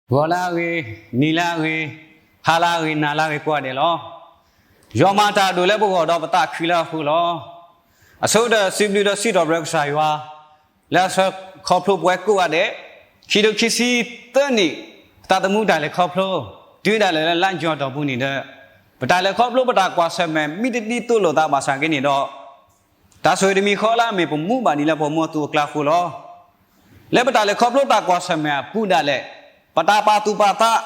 ဂီၤလၢအဂ့ၤ, နံၤလၢအဂ့ၤ, ဟါလၢအဂ့ၤ, နၤလၢအဂ့ၤကိးဂၤဒဲးလီၤ. ယွၤမၤတၢ်ဒိၣ်လၢပဂီၢ်ဒီးပသးခုလၢအဃိလီၤ. အဆိကတၢၢ်စံးဘျုးဒီးစံးထီၣ်ပတြၢၤကစၢ်ယွၤ လၢအဆှၢခီဖျိပဝဲကိးဂၤဒဲး, ခံထိခံဆံသၢနံၣ် သးသမူတၢ်လဲၤခီဖျိ တုၤဒၣ်လဲာ်လၢလါယူၤအတီၢ်ပူၤန့ၣ်ဒီး ပတၢ်လဲၤခီဖျိပတၢ်ကွၢ်ဆၢၣ်မဲာ် မ့ၢ်တဒ်သိးလိာ်သးဘၣ်ဆၣ်က့န့ၣ်ဒီး တၢ်ဆိၣ်ဂ့ၤတမံၤဃီလၢအမ့ၢ်ပမူဘၣ်ဒံးလၢပမိၢ်သူအကျါအဃိလီၤ. လၢပတၢ်လဲၤခီဖျိတၢ်ကွၢ်ဆၢၣ်မဲာ်အပူၤဒၣ်လဲာ်, ပတၢ်ပာ်သူၣ်ပာ်သး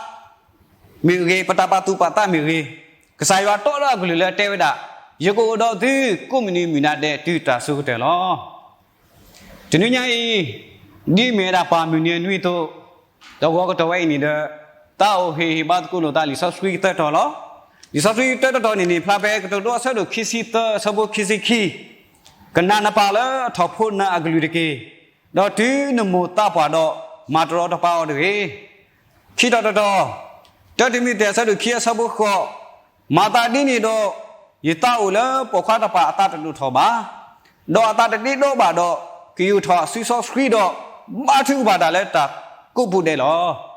မ့ၢ်ဂ့ၤ, ပတၢ်ပာ်သူၣ်ပာ်သးမ့ၢ်ဂ့ၤ, ကစၢ်ယွၤတီထီၣ်အကလုၢ်လၢတဲဝဲဒၣ်, ယကအိၣ်ဒီးသုကိးမုၢ်နံၤမုၢ်နၤဒဲးတုၤတၢ်စိၤကတၢၢ်လီၤ. တနံၤညါအံၤ, ဒ်မ့ၢ်ဝဲဒၣ်ပၢ်မုၢ်နံၤအနွံအသိး, ဒီးဂီၤကတီၢ်ဝဲအံၤန့ၣ်ဒီး, သးအိၣ်ဟ့ၣ်ဟ့ၣ်ဘါသကိးလိာ်သးလံာ်စီဆှံသၢတီၤလီၤ. လံာ်စီဆှံတၢတတီၤန့ၣ်န့ၣ် ဖျါဖဲကတိၤဒိအဆၢဒိၣ်ခံဆံသၢ အဆၢဖိခံဆံခံ, ကနၣ်နပၢ်လၢအထီၣ်ဖိနၤအကလုၢ်တက့ၢ်. ဒီးတုၤနမိၢ်သးပှၢ်ဒီး, မၤတရီတပါအီၤတဂ့ၤ. ခံတီၤတတီၤ, တၢတံၤမသ့းအဆၢဒိၣ်ခံအဆၢဖိဃိး, မၤသးဒ်န့ၣ်ဒီး, ယသးအိၣ်လၢပိာ်ခွါတဖၣ်အသးတဒိၣ်ထီၣ်ဘၣ်, ဒီးအသးတဒ့ဒီဘၣ်ဒီး, ကယူာ်ထီၣ်စုစီဆှံဒီး, ဘါထုကဖၣ်တၢ်လၢတၢ်ကိးပူၤဒဲးလီၤ.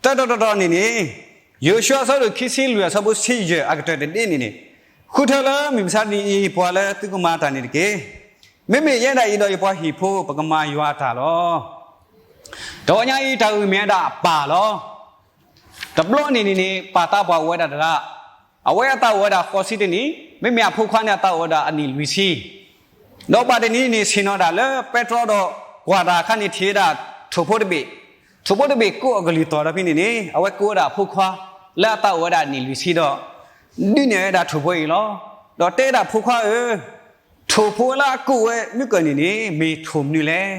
တၢတတီၤတတီၤန့ၣ်န့ၣ်, ယိၤၡူအဆၢဒိၣ်ခံဆံလွံၢ်အဆၢဖိတဆံယဲၢ်အကတၢၢ်တဒ့န့ၣ်န့ၣ်, ဃုထၢလၢမုၢ်မဆါတနံၤအံၤ ပှၤလၢသုကမၤတၢ်န့ၣ်တက့ၢ်. မ့မ့ၢ်ယဲဒၣ်အံၤဒီးယပှၤဟံၣ်ဖိ ပကမၤယွၤအတၢ်လီၤ. တဂီၤညါအံၤတၢ်ဂ့ၢ်မ့ၢ်ဝဲဒၣ်အပၢ်လီၤ. တဘျီန့ၣ်န့ၣ်န့ၣ် ပၢ်သးပှၢ်အိၣ်ဝဲဒၣ်တဂၤ, အဝဲအသးအိၣ်ဝဲဒၣ်ဃိးဆံတနံၣ်, မ့မ့ၢ်အဖိခွါန့ၣ်အသးအိၣ်ဝဲဒၣ်အနံၣ်လွံၢ်ဆံ, ဒီးပၢ်တနံၤန့ၣ် ဆ့ၣ်နီၤတၢ်လၢပဲတြီဒီးကွၢ်တၢ်အခါန့ၣ်ထံၣ်ဝဲဒၣ်ထိၣ်ဖိတဘ့ၣ်, ထိၣ်ဖိတဘ့ၣ်ကိးအကလုၢ်သီၣ်ဒီးဖဲန့ၣ်န့ၣ် အဝဲကိးဝဲဒၣ်အဖိခွါလၢအသးအိၣ်ဝဲဒၣ်အနံၣ်လွံၢ်ဆံဒီး ဒုးနဲၣ်ဝဲဒၣ်ထိၣ်ဖိအံၤလီၤ. ဒီးတဲဒၣ်ဖိခွါဧၢ, ထိၣ်ဖိလၢအကိးဝဲမုၢ်ကၢၢ်န့ၣ်န့ၣ် မ့ၢ်ထိၣ်မနုၤလဲၣ်.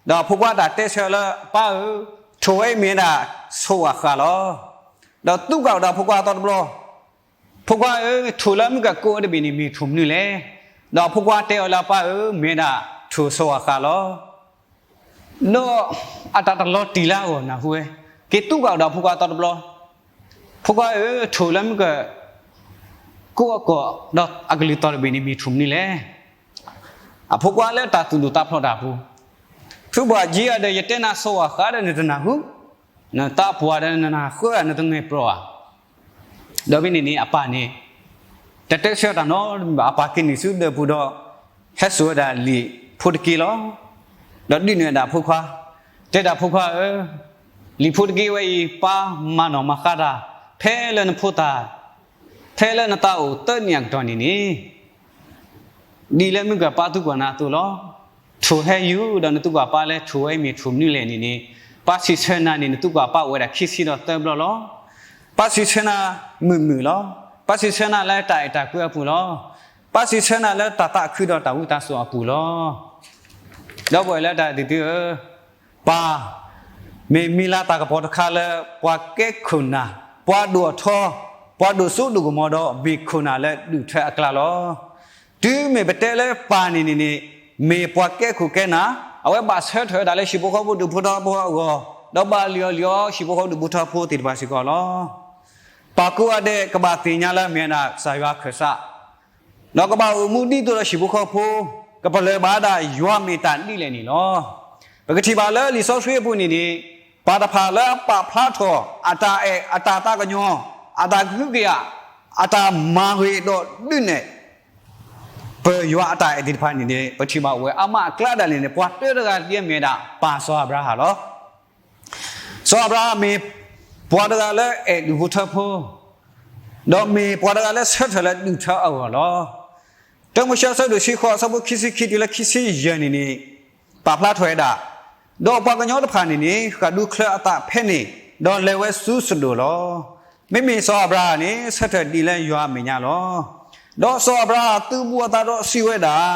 ဒီးအဖိခွါတၢ်တဲဆၢလၢအပၢ်ဧၢ, ထိၣ်ဝဲအံၤမ့ၢ်ဝဲဒၣ်ဆိၣ်ဂ့ၤဃၣ်လီၤ. ဒီးသူၣ်ကၢ်ဒီးအဖိခွါအသီတဘျီ, ဖိခွါဧၢ, ထိၣ်လၢမုၢ်ကၢၢ်ကိးဝဲတဘ့ၣ်န့ၣ်မ့ၢ်ထိၣ်မနုၤလဲၣ်. ဒီးအဖိခွါတဲအီၤလၢအပၢ်ဧၢ, မ့ၢ်ဝဲဒၣ်ထိၣ်ဆိၣ်ဂ့ၤဃၣ်လီၤ. ဒီးအတၢ်တလီၤတံၢ်လၢအဂီၢ်နၢ်ဟူဝဲ, က့ၤသူၣ်ကၢ်ဒီးအဖိခွါအသီတဘျီ, ဖိခွါဧၢ, ထိၣ်လၢမုၢ်ကၢၢ် ကိးအကီၢ်ဒီးအကလုၢ်သီၣ်တဘ့ၣ်န့ၣ်မ့ၢ်ထိၣ်မနုၤလဲၣ်. အဖိခွါလၢတၢ်သူၣ်ဒိၣ်သးဖျိးတၢ်အပူၤ, ဖုဘၣ်ကၠံဧါဒီး ယတဲနၤဆိၣ်ဂ့ၤဃၣ်ဒီးနတနၢ်ဟူ, နသးပှၢ်ဒီးနနၢ်ဃၢဧါ နတငဲၢ်ပျီၢ်ဧါ. ဒီးဖဲန့ၣ်န့ၣ် အပၢ်န့ၣ် တတဲဆၢတၢ်နီတမံၤဘၣ်, အပၢ်က့ၤနုာ်ဆူဒၢးပူၤဒီး ဟဲစိာ်ဝဲဒၣ်လံာ်ဖိတက့လီၤ. ဒီးဒုးနဲၣ်ဝဲဒၣ်အဖိခွါ, တဲဒၣ်ဖိခွါဧၢ, လံာ်ဖိတက့ဝဲအံၤ ပၢ်မၤနီၣ်မၤဃါတၢ် ဖဲလၢနဖိသၣ်, ဖဲလၢနသးအိၣ်သၢနံၣ်အကတီၢ်န့ၣ်န့ၣ် ဒ်လၢမုၢ်ကၢၢ်ပၢ်သူၣ်ကၢ်နၤအသိးလီၤ. ထိၣ်ဟဲယူၤဒီးနသူၣ်ကၢ်ပၢ်လၢထိၣ်ဝဲအံၤမ့ၢ်ထိၣ်မနုၤလဲၣ်န့ၣ်န့ၣ်, ပၢ်စံးဆၢနၤန့ၣ် နသူၣ်ကၢ်ပၢ်အိၣ်ဝဲဒၣ်ခံဆံဒီးသၢဘျီလီၤ. ပၢ်စံးဆၢနၤမုာ်မုာ်လီၤ. ပၢ်စံးဆၢနၤလၢတၢ်အဲၣ်တၢ်ကွံအပူၤလီၤ. ပၢ်စံးဆၢနၤလၢတၢ်သးခုဒီးတၢ်ဝံသးစူၤအပူၤလီၤ. ဒီပုၢ်ဝဲၢ်လၢတၢ်အဲၣ်သုသုဧၢ, ပၢ် မ့ၢ်မံၤလၤသၣ်ကပီၤတခါလၢ ပှၤကဲခိၣ်နၢ်, ပှၤဒိၣ်အထီ, ပှၤဒိၣ်စိဒိၣ်ကမီၤဒီး မ့ၢ်ခိၣ်နၢ်လၢဒုးထွဲအကျါလီၤ. တုၤမ့ၢ်ပတဲလၢပၢ်န့ၣ်န့ၣ်န့ၣ်, မ့ၢ်ပှၤကဲခိၣ်ကဲနၢ်, အဝဲဘၣ်ဆၢထၢၣ်ဝဲဒၣ်လၢဟံၣ်ဖိဃီဖိဒူၣ်ဖိထၢဖိအဂီၢ်, ဒီးဘၣ်လုၢ်အီၣ်လုၢ်အီဟံၣ်ဖိဃီဖိဒူၣ်ဖိထၢဖိသ့ၣ်တဖၣ်စ့ၢ်ကီးလီၤ. ပၢ်ကိးဂၤဒဲးကဘၣ်သ့ၣ်ညါလၢမ့ၢ်ဝဲဒၣ်ကစၢ်ယွၤခၢၣ်စး ဒီးကဘၣ်အိၣ်မူဒ်သိးဒီးဟံၣ်ဖိဃီဖိ, ကပလၢၢ်ဘၣ်ဒၣ်ယွၤမ့ၢ်တၢ်ဒ်လဲၣ်န့ၣ်လီၤ. ပကထံၣ်ဘၣ်လၢလံာ်စီဆှံအပူၤန့ၣ်န့ၣ်, ပၢ်တဖၣ်လၢအပာ်ဖျါထီၣ် အတၢ်အဲၣ် အတၢ်သးကညီၤ, အတၢ်ကဟုကယာ်, အတၢ်မၤဂ့ၤဒီးဒုးနဲၣ် ပၢ်ယွၤအတၢ်အဲၣ်သ့ၣ်တဖၣ်န့ၣ်န့ၣ် ပထံၣ်ဘၣ်အိၣ်ဝဲအါမးအကျါဒၣ်လဲာ်န့ၣ် ပှၤတၢတဂၤတက့ၢ်မ့ၢ်ဝဲဒၣ် ပၢ်စီၤအၤဘြၤဟၣ်လီၤ. စီၤအၤဘြၤဟၣ်မ့ၢ်ပှၤတဂၤလၢအဲၣ်ဒူၣ်ဖိထၢဖိ, ဒီးမ့ၢ်ပှၤတဂၤလၢဆၢထၢၣ်လၢဒုးထွဲအဂီၢ်လီၤ. တၢမိၤၡ့အဆၢဒိၣ်တဆံဃိး အဆၢဖိခံဆံခံတုၤလၢခံဆံယဲၢ်န့ၣ်န့ၣ်, ပာ်ဖျါထီၣ်ဝဲဒၣ်, ဒီးပှၤကညီတဖၣ်န့ၣ်န့ၣ် ဃၣ်ဒူချၢအသးဖဲန့ၣ်, ဒီးလဲၤဝဲဆူစဒိၣ်လီၤ. မ့မ့ၢ်စီၤအၤဘြၤဟၣ်န့ၣ် ဆၢထၢၣ်ဒ်လၢယွၤအမဲာ်ညါလီၤ. ဒီးစီၤအၤဘြၤဟၣ်သုးဘူးအသးဒီးစံးဝဲဒၣ်,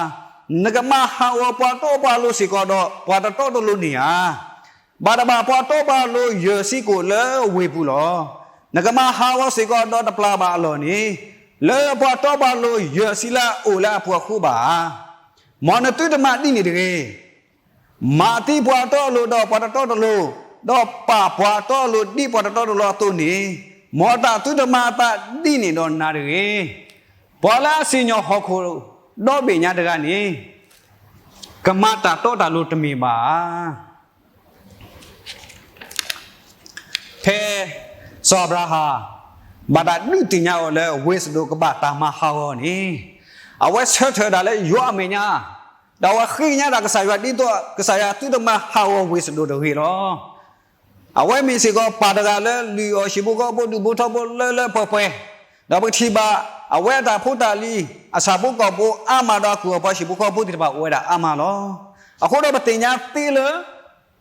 နကမၤဟးဂီၤပှၤတီပှၤလိၤစ့ၢ်ကီးဒီးပှၤတတီတလိၤန့ၣ်ဧါ. ဘၣ်တဘၣ်ပှၤတီပှၤလိၤယဲၢ်ဆံကိာ်လၢဝ့ၢ်ပူၤလီၤ. နကမၤဟးဂီၤစ့ၢ်ကီးဒီးတပျၢ်ဘၣ်အလီၢ်န့ၣ်, လၢပှၤတီပှၤလိၤယဲၢ်ဆံလၢအအိၣ်လၢအပူၤအဃိဘၣ်ဧါ. မ်နသုတမၤဒ်န့ၣ်တဂ့ၤ. မၤသံပှၤတီအလိၤဒီးပှၤတတီတလိၤ, ဒီးပာ်ပှၤတီအလိၤဒ်ပှၤတတီတလိၤအသိးန့ၣ်, မ်တၢ်သုတမၤအသးဒ်န့ၣ်ဒီးနၤတဂ့ၤ. ပှၤလၢအစံၣ်ညီၣ်ဟီၣ်ခိၣ်ဒီဘ့ၣ်ညါတဂၤန့ၣ်, ကမၤတၢ်တီတၢ်လိၤတမ့ၢ်ဘၣ်ဧါ. ဖဲ စီၤအၤဘြၤဟၣ် ဘၣ်တၢ်ဒုးသ့ၣ်ညါအီၤလၢ ဝ့ၢ်စဒိၣ်ကဘၣ်တၢ်မၤဟးဂီၤန့ၣ်, အဝဲဆၢထၢၣ်ဒၣ်လၢယွၤအမဲာ်ညါ, ဒီးအဝဲဃ့ကညးတၢ်ကစၢ်ယွၤဒ်သိးကစၢ်ယွၤသုတမၤဟးဂီၤဝ့ၢ်စဒိၣ်တဂ့ၤလီၤ. အဝဲမ့ၢ်စ့ၢ်ကီးပၢ်တဂၤလၢလုၢ်အီၣ်ဟံၣ်ဖိဃီဖိဒူၣ်ဖိထၢဖိလၢလၢပှဲၤပှဲၤ, ဒီးပကထံၣ်ဘၣ် အဝဲအတၢ်ဖိတၢ်လံၤ အဆၣ်ဖိကီၢ်ဖိအါမးဒီးအကုၢ်အပှၤဟံၣ်ဖိဃီဖိသ့ၣ်တဖၣ်အိၣ်ဝဲဒၣ်အါမးလီၤ. အဃိဒီးပသ့ၣ်ညါသ့လၢ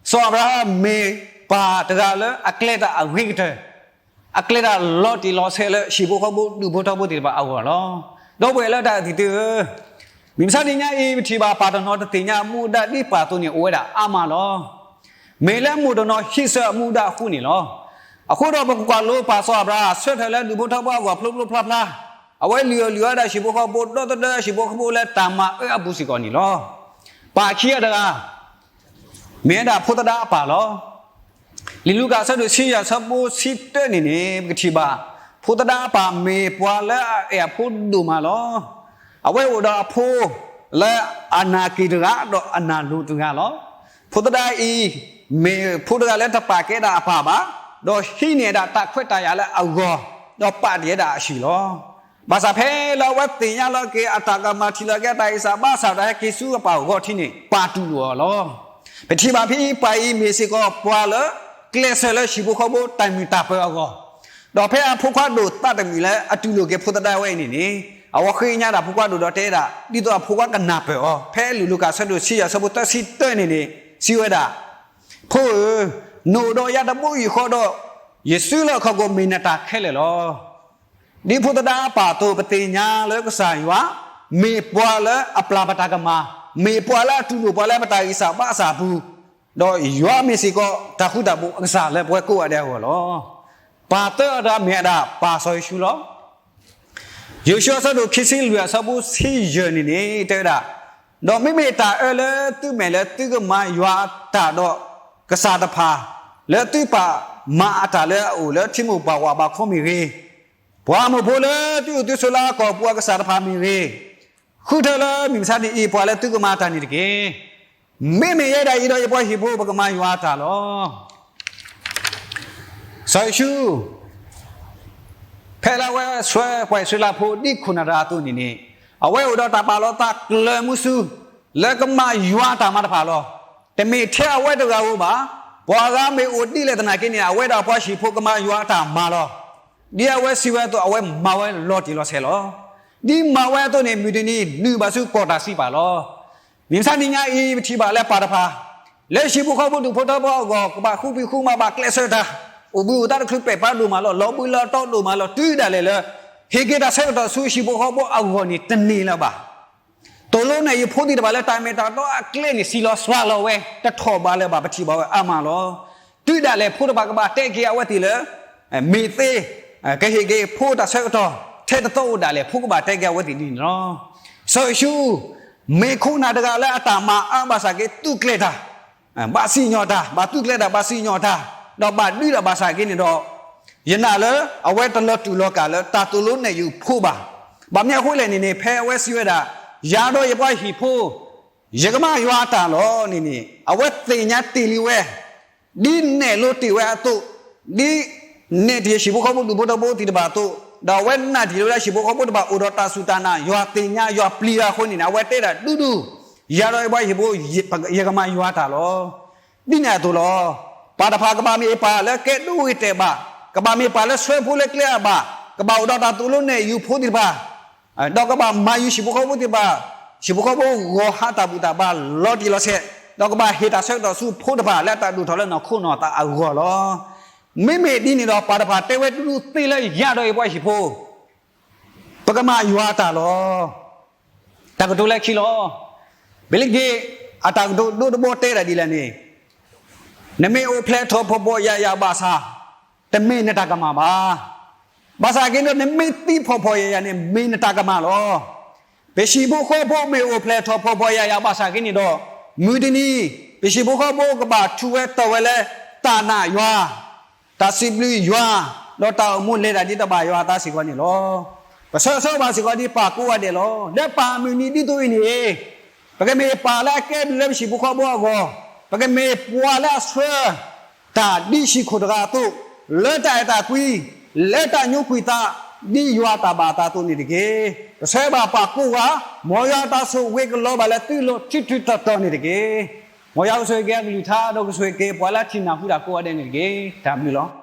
စီၤအၤဘြၤဟၣ်မ့ၢ်ပၢ်တဂၤလၢအကျဲတၢ်အဂ့ၤကတၢၢ်, အကျဲတၢ်လီၤတံၢ်လီၤဆဲးလၢဟံၣ်ဖိဃီဖိဒူၣ်ဖိထၢဖိသ့ၣ်တဖၣ်အဂီၢ်လီၤ. ဒီပုၢ်ဝဲၢ်လၢတၢ်အဲၣ်သ့ၣ်သုဧၢ, မုၢ်မဆါတနံၤညါအံၤ ပထံၣ်ဘၣ်ပၢ်တနီၤတသ့ၣ်ညါအမူဒါဒ်ပၢ်အသိးန့ၣ်အိၣ်ဝဲဒၣ်အါမးလီၤ. မ့ၢ်လၢမိၢ်တနီၤဟံးဆၢအမူဒါအဃိန့ၣ်လီၤ. အဃိဒီးပကကွၢ်လိပၢ်စီၤအၤဘြၤဟၣ် ဆၢထၢၣ်လၢဒူၣ်ဖိထၢဖိအဂီၢ်ဖျိဖျိဖျါဖျါ, အဝဲလုၢ်အီၣ်လုၢ်အီဒၣ်ဟံၣ်ဖိဃီဖိ ဒီသဒၢဟံၣ်ဖိဃီဖိလၢတၢ်မၤအၢအပူၤစ့ၢ်ကီးန့ၣ်လီၤ. ပၢ်ခံဂၤတဂၤ မ့ၢ်ဝဲဒၣ်ဖိသဒါအပၢ်လီၤ. လံာ်လူၤကၣ်အဆၢဒိၣ်တဆံယဲၢ်အဆၢဖိတဆံတၢန့ၣ်န့ၣ် ပကထံၣ်ဘၣ် ဖိသဒါအပၢ်မ့ၢ်ပှၤလၢအအဲၣ်အဖိဒိၣ်မးလီၤ. အဝဲအိၣ်ဒီးအဖိလၢအနၢ်က့ၣ်တဂၤဒီးအနၢ်လိၤတဂၤလီၤ. ဖိသဒါအံၤ မ့ၢ်ဖိတဂၤလၢတပာ်ကဲဒၣ်အပၢ်ဘၣ်, ဒီးဟံးန့ၢ်ဒၣ်တၢ်ခွဲးတၢ်ယာ်လၢအဂီၢ်, ဒီးပာ်တ့ၢ်ဝဲဒၣ်အဟံၣ်လီၤ. ဘၣ်ဆၣ်ဖဲလၢအဝဲသ့ၣ်ညါလီၤက့ၤအတၢ်ကမၣ်ထံၣ်လီၤက့ၤအတၢ်ဂံၢ်စၢ်ဘါစၢ်ဒီးဟဲက့ၤဆူအပၢ်အဂီၢ်ထံးန့ၣ် ပာ်တူၢ်လိာ်အီၤလီၤ. ပထံၣ်ဘၣ်ဖဲအံၤ ပၢ်အံၤမ့ၢ်စ့ၢ်ကီးပှၤလၢ ကျဲးစၢးလၢဟံၣ်ဖိဃီဖိတၢ်မုာ်တၢ်ပၢၤအဂီၢ်, ဒီးဖဲအဖိခွါဒိၣ်သးတမုာ်လၢအတူၢ်လိာ်က့ၤဖိသဒါဝဲအံၤန့ၣ်န့ၣ် အဝဲဃ့ကညးဒၣ်ဖိခွါဒိၣ်ဒီးတဲဒၣ် ဒ်သိးအဖိခွါကနၢ်ပၢၢ်အီၤ ဖဲလံာ်လူၤကၣ်အဆၢဒိၣ်တဆံယဲၢ်အဆၢဖိသၢဆံတၢန့ၣ်န့ၣ် စံးဝဲဒၣ်, ဖိဧၢ, နအိၣ်ဒီးယၤတဘိယူၢ်ဃီဒီး ယစုလၢအခီၣ်ခိၣ်မ့ၢ်နတၢ်ခဲလၢာ်လီၤ. ဒ်ဖိသဒါအပၢ်အသိး ပသ့ၣ်ညါလၢကစၢ်ယွၤ မ့ၢ်ပှၤလၢအပျၢ်ပတၢ်ကမၣ်, မ့ၢ်ပှၤလၢအတူၢ်လိာ်ပှၤလၢပတၢ်ဂံၢ်စၢ်ဘါစၢ်အပူၤ, ဒီးယွၤမ့ၢ်စ့ၢ်ကီးတၢ်ဃူတၢ်ဖိးအကစၢ်လၢပဝဲကိးဂၤဒဲးအဂီၢ်လီၤ. ပၢ်သၢအဂၤမ့ၢ်ဝဲဒၣ်ပၢ်စီၤယိၤၡူလီၤ. ယိၤၡူအဆၢဒိၣ်ခံဆံလွံၢ်အဆၢဖိဆံယဲၢ်န့ၣ်န့ၣ် တဲဝဲဒၣ်, ဒီးမ့မ့ၢ်တၢ်အၢလၢသုမဲာ်လၢသုကမၤယွၤအတၢ်ဒီးကစၢ်တဖၣ် လၢသုပာ်မၤအတၢ်လၢအအိၣ်လၢထံမိၢ်ပှၢ်ဝးဘးခီမ့ၢ်ဂ့ၤ, ပှၤအမုၢ်ဖိလၢသုအိၣ်သုဆိးလၢအကီၢ်ပူၤအကစၢ်တဖၣ်မ့ၢ်ဂ့ၤ, ဃုထၢလၢမုၢ်မဆါတနံၤအံၤ ပှၤလၢသုကမၤတၢ်န့ၣ်တက့ၢ်. မ့မ့ၢ်ယဲဒၣ်အံၤဒီးယပှၤဟံၣ်ဖိပကမၤယွၤအတၢ်လီၤ. စီၤယိၤၡူ ဖဲလၢအဝဲဆှၢပှၤအံၣ်စရ့လးဖိဒ်ခိၣ်နၢ်တဂၤအသိးန့ၣ်န့ၣ်, အဝဲအိၣ်ဒီးတၢ်ပာ်လီၤသးကျၢၤမုဆူ လၢကမၤယွၤအတၢ်မၤတဖၣ်လီၤ. တမ့ၢ်ထဲအဝဲတဂၤဧိၤဘၣ်, ပှၤဂၤမ့ၢ်အိၣ်ဒ်လဲၣ်သနာ်က့န့ၣ် အဝဲဒီးအပှၤဟံၣ်ဖိကမၤယွၤအတၢ်မၤလီၤ. ဒ်အဝဲစံးဝဲအသိး အဝဲမၤဝဲလီၤတံၢ်လီၤဆဲးလီၤ. ဒ်မၤဝဲအသိးန့ၣ် မုၢ်တနံၤနုာ်ဘၣ်ဆူကီၢ်တၢ်စံးပာ်လီၤ. မုၢ်မဆါတနံၤညါအံၤ ပထံၣ်ဘၣ်လၢပၢ်တဖၣ် လၢဟံၣ်ဖိဃီဖိဒူၣ်ဖိထၢဖိအဂီၢ် ကဘၣ်ဃူပံာ်ဃူမၤဘၣ်ကျဲးစၢးတၢ်, အိၣ်ဘှံးအိၣ်သါတချုးပဲာ်ဖးဒိၣ်မးလီၤ, လီၤဘှံးလီၤတီၤဒိၣ်မးလီၤ, တုၤဒၣ်လဲာ်လၢ ဟ့ၣ်က့ၤတၢ်ဆၢကတီၢ်ဆူဟံၣ်ဖိဃီဖိအဂီၢ်န့ၣ်တန့ၢ်လၢၤဘၣ်. တိၤလိနဲၣ်ယုၤဖိသ့ၣ်တဖၣ်လၢတၢ်မ့ၢ်တၢ်တီအကျဲန့ၣ် စံးလီၤစှၤလီၤဝဲ တထီၣ်ဘးလၢၤဘၣ်, ပထံၣ်ဘၣ်ဝဲအါမးလီၤ. တုၤဒၣ်လဲာ်ဖိတဖၣ်ကဘၣ်တဲက့ၤအဝဲသ့ၣ်လၢ မ့ၢ်သ့ ကဟ့ၣ်က့ၤဖိတၢ်ဆၢကတီၢ် ထဲတသီအိၣ်ဒၣ်လဲာ် ဖိကဘၣ်တဲက့ၤအဝဲသ့ၣ်ဒ်န့ၣ်လီၤ. စီၤယိၤၡူ မ့ၢ်ခိၣ်နၢ်တဂၤလၢအတၢ်မၤအါဘၣ်ဆၣ်က့ သူၣ်ကျဲၤတၢ် ဘၣ်စံၣ်ညီၣ်တၢ်, ဘၣ်သူၣ်ကျဲၤတၢ် ဘၣ်စံၣ်ညီၣ်တၢ်, ဒီးဘၣ်ဒုးတၢ်ဘၣ်ဆၣ်က့န့ၣ်ဒီး ယနာ်လၢအဝဲတလီၤတူာ်လီၤကာ်လၢတၢ်တိၤလိနဲၣ်ယုၤဖိဘၣ်. ဘၣ်မနုၤအဃိလဲၣ်န့ၣ်န့ၣ် ဖဲအဝဲစံးဝဲဒၣ် ယၤဒီးယပှၤဟံၣ်ဖိ ယကမၤယွၤအတၢ်လီၤန့ၣ်န့ၣ် အဝဲသ့ၣ်ညါတ့ၢ်လံဝဲ ဒ်နဲၣ်လိတ့ၢ်ဝဲအသိး, ဒ်နဲၣ်တ့ၢ်ဟံၣ်ဖိဃီဖိဒူၣ်ဖိထၢဖိသ့ၣ်တဖၣ်အသိး, ဒီးအဝဲနာ်တ့ၢ်လၢဟံၣ်ဖိဃီဖိတဖၣ်အိၣ်ဒီးတၢ်စူၢ်တၢ်နာ် ယွၤသ့ၣ်ညါယွၤပျံၤတၢ်အဃိန့ၣ်န့ၣ် အဝဲတဲဒၣ်ဒူဒူ, ယၤဒီးယပှၤဟံၣ်ဖိ ယကမၤယွၤအတၢ်လီၤ. ဒ်န့ၣ်အသိးလီၤ. ပၢ်တဖၣ်ကဘၣ်မ့ၢ်ပၢ်လၢကဲဒိဂ့ၤတဲာ်ဘၣ်, ကဘၣ်မ့ၢ်ပၢ်လၢဆှၢဖိလၢကျဲအဘၣ်, ကဘၣ်အိၣ်ဒီးတၢ်သိၣ်လိနဲၣ်ယုၤဖိသ့ၣ်တဖၣ် ဒီးကဘၣ်မၤယုၤဟံၣ်ဖိဃီဖိသ့ၣ်တဖၣ်, ဟံၣ်ဖိဃီဖိဂီၤဟးတၢ်ဘူၣ်တၢ်ဘါလီၤတံၢ်လီၤဆဲး, ဒီးကဘၣ်ဟ့ၣ်တၢ်ဆၢကတီၢ်ဆူဖိတဖၣ်လၢအတၢ်ဒိၣ်ထီၣ်လၢနီၢ်ခိနီၢ်သးအဂီၢ်လီၤ. မ့မ့ၢ်ဒ်န့ၣ်ဒီး ပၢ်တဖၣ်တဲဝဲဒူဒူသ့လၢယၤဒီးယပှၤဟံၣ်ဖိ ပကမၤယွၤအတၢ်လီၤ. တၢ်ကတိၤလၢခံလီၤ. ဘ့လ့က့ အတၢ်ကတိၤဒိတဘီတဲဒၣ်ဒ်လဲၣ်န့ၣ်, နမ့ၢ်အိၣ်ဖျဲၣ်ထီၣ်ဖှီၣ်ဖှီၣ်ယာ်ယာ်ဘၣ်ဆၣ်, တမ့ၢ်နတၢ်ကမၣ်ဘၣ်. ဘၣ်ဆၣ်က့န့ၣ်ဒီး နမ့ၢ်သံဖှီၣ်ဖှီၣ်ယာ်ယာ်န့ၣ် မ့ၢ်နတၢ်ကမၣ်လီၤ. ပဟံၣ်ဖိဃီဖိမ့ၢ်အိၣ်ဖျဲၣ်ထီၣ်ဖှီၣ်ဖှီၣ်ယာ်ယာ်ဘၣ်ဆၣ်က့န့ၣ်ဒီး, မုၢ်တနံၤ ပဟံၣ်ဖိဃီဖိကဘၣ်ထူးဝဲတီၢ်ဝဲလၢ တၢ်နာ်ယွၤ, တၢ်စံးဘျုးယွၤ, ဒီးတၢ်အိၣ်မူလဲၤတၢ်ဒ်တဘၣ်ယွၤအသးစ့ၢ်ကီးန့ၣ်လီၤ. ပဆၢဂ့ၤဆၢဝါဘၣ်စ့ၢ်ကီးဒ်ပၢ်ကိးဂၤဒဲးလီၤ. လၢပၢ်မုၢ်နံၤဒ်သိးအံၤန့ၣ်, ပကမ့ၢ်ပၢ်လၢအကဲဘျုးလၢပဟံၣ်ဖိဃီဖိအဂီၢ်, ပကမ့ၢ်ပှၤလၢအဆှၢ တၢ်ဒ်ဟံၣ်ခိၣ်တဂၤအသိး, လၢတၢ်အဲၣ်တၢ်ကွံ, လၢတၢ်ညိကွံာ်သး, ဒ်ယွၤတၢ်ဘၣ်အသးအသိးန့ၣ်တက့ၢ်. ကဆှၢဘၣ်ပှၤကိးဂၤ, မ်ယွၤအတၢ်ဆိၣ်ဂ့ၤကလီၤဘၣ်လၢသုလိၤထံထံတီတီန့ၣ်တက့ၢ်. မ်ယွၤကဆိၣ်ဂ့ၤက့ၤအကလုၢ်ကထါ ဒီးကဆိၣ်ဂ့ၤက့ၤပှၤလၢအထံၣ်နၢ်ဟူတၢ်ကိးဂၤဒဲးန့ၣ်တက့ၢ်. တၢ်ဘျုးလီၤ.